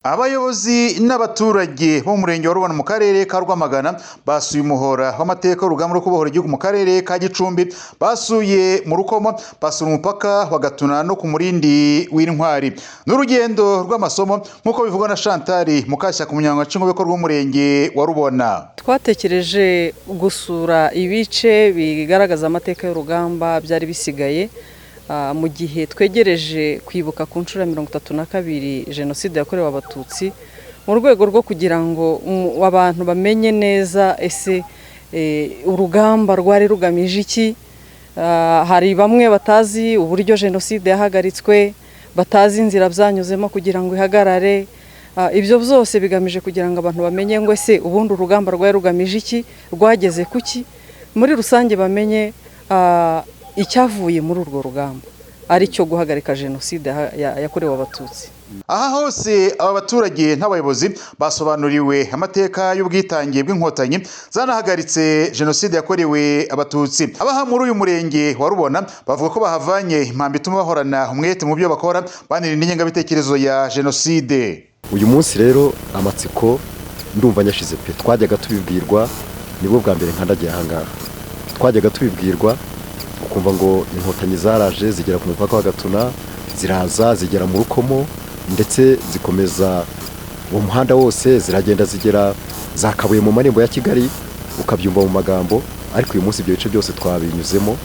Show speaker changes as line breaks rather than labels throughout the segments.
Abayobozi n'abaturage bo mu murenge wa Rubona mu karere ka Rwamagana basuye umuhora w'amateka y'urugamba rwo kubohora igihugu mu karere ka Gicumbi, basuye mu Rukomo, basura umupaka wa Gatuna no ku Murindi w'Intwari. Ni urugendo rw'amasomo nk'uko bivugwa na Chantal Mukashyaka, umunyamabanga nshingwabikorwa w'umurenge wa Rubona.
Twatekereje gusura ibice bigaragaza amateka y'urugamba byari bisigaye mu gihe twegereje kwibuka ku nshuro ya 32 jenoside yakorewe Abatutsi, mu rwego rwo kugira ngo abantu bamenye neza ese urugamba rwari rugamije iki. Hari bamwe batazi uburyo jenoside yahagaritswe, batazi inzira byanyuzemo kugira ngo ihagarare. Ibyo byose bigamije kugira ngo abantu bamenye ngo ese ubundi urugamba rwari rugamije iki, rwageze kuki, muri rusange bamenye icyavuye muri urwo rugamba ari cyo guhagarika jenoside yakorewe Abatutsi.
Aha hose aba baturage n'abayobozi basobanuriwe amateka y'ubwitange bw'Inkotanyi zanahagaritse jenoside yakorewe Abatutsi. Abaha muri uyu murenge wa Rubona bavuga ko bahavanye impamvu ituma bahorana umwete mu byo bakora, banirinda ingengabitekerezo ya jenoside.
Uyu munsi rero amatsiko ndumva nyashize pe. Twajyaga tubibwirwa, nibwo bwa mbere nkandagiye aha ngaha. Twajyaga tubibwirwa ukumva ngo Inkotanyi zaraje zigera ku mupaka wa Gatuna, ziraza zigera mu Rukomo, ndetse zikomeza uwo muhanda wose, ziragenda zigera za Kabuye mu marembo ya Kigali, ukabyumva mu magambo. Ariko uyu munsi ibyo bice byose twabinyuzemo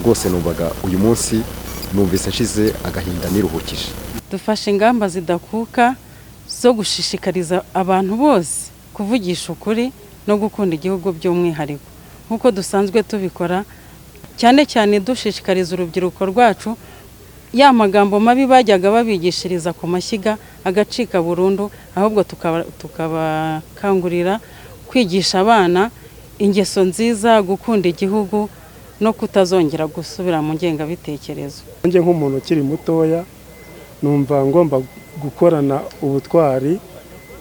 rwose, numvaga uyu munsi numvise nshize agahinda niruhukije.
Dufashe ingamba zidakuka zo gushishikariza abantu bose kuvugisha ukuri no gukunda igihugu by'umwihariko, nk'uko dusanzwe tubikora, cyane cyane dushishikariza urubyiruko rwacu ya magambo mabi bajyaga babigishiriza ku mashyiga agacika burundu, ahubwo tukabakangurira kwigisha abana ingeso nziza, gukunda igihugu no kutazongera gusubira mu ngengabitekerezo.
Njye nk'umuntu ukiri mutoya numva ngomba gukorana ubutwari,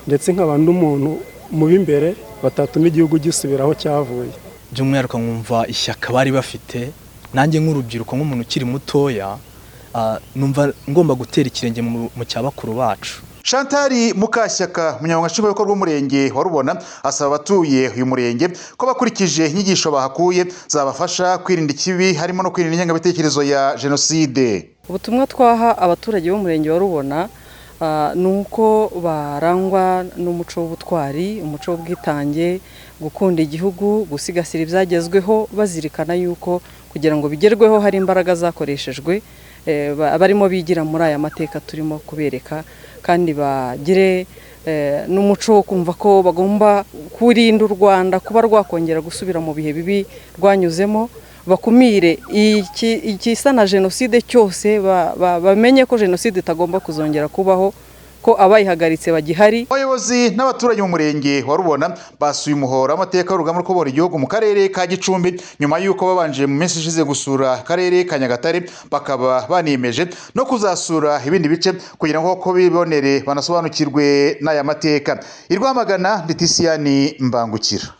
ndetse nkaba n'umuntu mu b'imbere batatuma igihugu gisubiraho cyavuye.
By'umwihariko nkumva ishyaka bari bafite, nanjye nk'urubyiruko, nk'umuntu ukiri mutoya, numva ngomba gutera ikirenge mu cya bakuru bacu.
Chantal Mukashyaka, umunyamabanga nshingwabikorwa w'umurenge wa Rubona, asaba abatuye uyu murenge ko bakurikije inyigisho bahakuye zabafasha kwirinda ikibi, harimo no kwirinda ingengabitekerezo ya jenoside.
Ubutumwa twaha abaturage b'umurenge wa Rubona ni uko barangwa n'umuco w'ubutwari, umuco w'ubwitange, gukunda igihugu, gusigasira ibyagezweho, bazirikana yuko kugira ngo bigerweho hari imbaraga zakoreshejwe, barimo bigira muri aya mateka turimo kubereka, kandi bagire n'umuco wo kumva ko bagomba kurinda u Rwanda kuba rwakongera gusubira mu bihe bibi rwanyuzemo, bakumire ikisa na jenoside cyose, bamenye ko jenoside itagomba kuzongera kubaho, ko abayihagaritse bagihari.
Abayobozi n'abaturage mu murenge wa Rubona basuye umuhora w'amateka y'urugamba rwo kubohora igihugu mu karere ka Gicumbi, nyuma y'uko babanje mu minsi ishize gusura akarere ka Nyagatare, bakaba baniyemeje no kuzasura ibindi bice kugira ngo ko bibonere banasobanukirwe n'aya mateka. I Rwamagana, Letisiyani Mbangukira.